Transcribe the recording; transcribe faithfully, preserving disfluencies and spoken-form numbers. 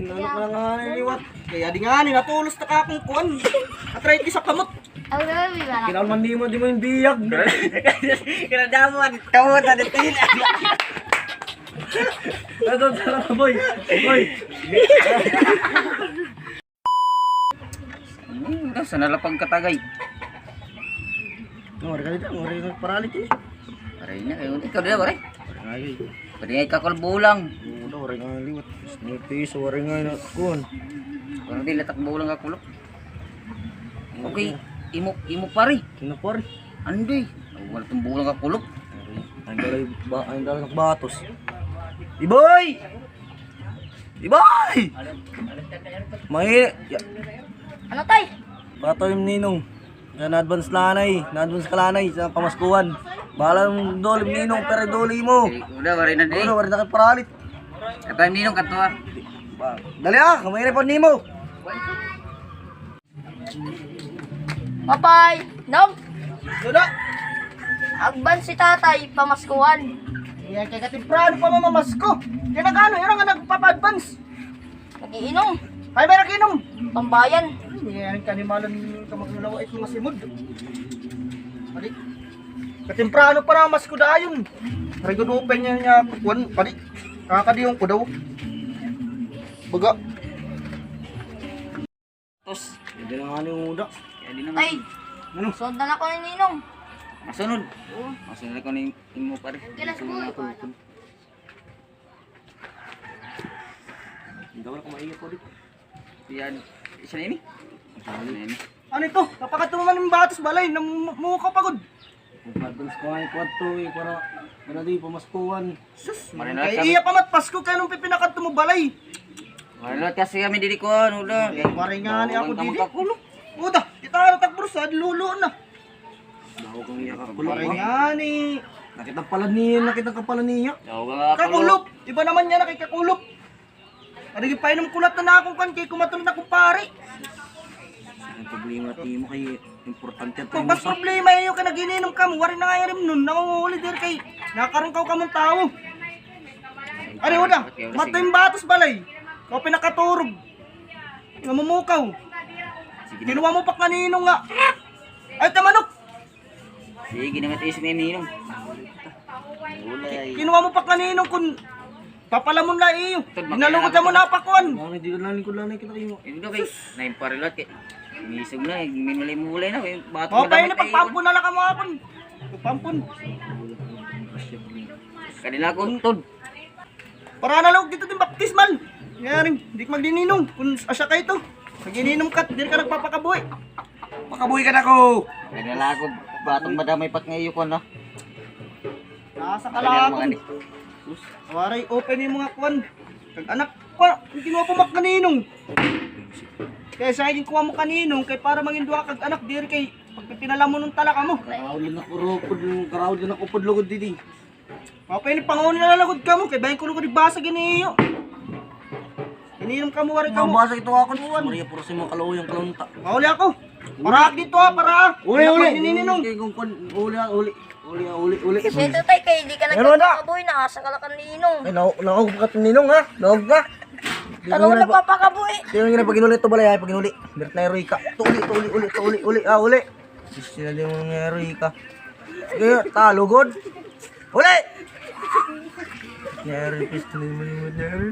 Ano ka na nga ni liwat? Kay adi ngani, natulos na ka akon kuan. Arthritis sa kamot. Aw, grabe ba? Kinaon man nimo, di mo yung biyag. Kinadamuan, kamot na dito. Ito, tara, boy. Boy. Hmm, ito, sa nalapag katagay. Ngori ka dito, ngori ka paralit ini. Pare niya, kayo, ikaw dito, pare? Pare nga, eh. Pare nga, ikakal bulang. Oo, daw, pare nga, liwat. Snipis, pare nga, na, kuan. Parang di latak bulang ka kulop. Okay, imo, imo pare. Sino pare? Andoy. Wala tong bulang ka kulop. Ang dalay ba, ang dalay ng batos. Iboy! Iboy! May, ya. Ano, tay? Patoy ninong. Yan, advance lanay, na-advance ka lanay sa pamaskuhan. Bahala ng dole, ninong, pero dole mo. Wala, waray na, eh. Wala, waray na kay paralit. Kato yung ninong, kato, ah. Dali, ah, kamay na po nimo. Papay, Nong. Duda. Advance si tatay, pamaskuhan. Yan, kay katimprano pa mamasko. Kaya nag-ano, yun ang nagpapa-advance. Nag-iinom. Ay, may nag-inom. Tambayan. Ay, may kanimalan ka maglalawa ito nga simod. Padi. Katimprano pa na, mas kudayon. Very good open niya niya, kuwan, padi. Kakadiyon ko daw. Baga. Tos. Hindi na nga ni Uda. Kaya di naman. Ay! Ano? Sunod na lang ko ni Ninong. Masunod? Oo. Masunod ako ni Imo, pare. Ang kilas ko, eh. Hindi ko na kumaiyak ko dito. Yan. Isa na ini? Isa na ini. Ano ito? Papakadto man an batos balay, namukaw pa gud. Pagpatons ko nga yung kwadto, eh, para, para di pamaskuhan. Sus, kay iya pa mat Pasko, kay anong pipinakadto mo balay? Marinat kasi kami diri ko, ano da. Waray nga ni ako diri. Uda, kita nga takbro sa lulo na. Daw kang iya kakulop. Waray nga ni. Nakita pala niya, nakita ka pala niya. Kakulop. Iba naman niya na kay kakulop. Adi, gipainom ko lahat na akong kan kay kumatulad na kumpare. Ang problema ti mo kay importante ang problema iyo kay nag-ininom kamo, waray na nga rin nun, nangunguli diri kay nakarungkaw kamong tawo. Ari, Uda, mato yung batos balay. Kau pinakaturog. Namumukaw. Kinuha mo pa kanino nga. Ay, tamanok. Sige na nga, tiis na yung ninong. Kinuha mo pa kanino kun papalamon la iyo. Dinalugod ka mo napakuan. Mami, di na lingkod lang kita kayo. Hindi kay, na yung parilat kay. Misog na, eh, minulay mo ulay na, eh, bato. Mao pa ini, pagpampon na lang kamo akon. Pagpampon. Kanila ko, tod. Para na log dito din baptismal. Ngari, di ka magdininong. Kun asya ka ito. Magininom ka, diri ka nagpapakabuhi. Pakabuhi ka na ko. Kaya nila ako, batong madamay pat nga iyo ko, no? Nasa kalagon. Waray, open yung mga kwan. Kag anak pa, yung kinuha pa mak kaninong. Kaya sa akin kuha mo kaninong, kay para mangin duha kag anak, diri kay pagpipinala mo nung talaka mo. Karaod lang ako, rupod, karaod lang ako, pudlugod didi. Mapay ni panguni na lagod kamo, kay bayan ko lugod igbasa gini iyo. Ininom kamo, waray kamo. Mabasa ito ako. Maria, puro si mga kaluyang kalunta. Mauli ako. Para dito, ah, para. Uli, uli. Nininong. Kay kung kun, uli, ah, uli. Uli, ah, uli, uli. Kasi ito, tay, kay di ka nagpapakabuhi, nakasakal ka ninong. Ay, naog ka ninong, ha? Naog ka. Tanong na papakabuhi. Di nga paginuli ito, balay, ay, paginuli. Birit na iro ka. Tuuli, tuuli, uli, tuuli, uli, ah, uli. Sila di mo nga iro ka. Kaya, talo, god. Uli! Neri, pista na yung mali mo, Neri.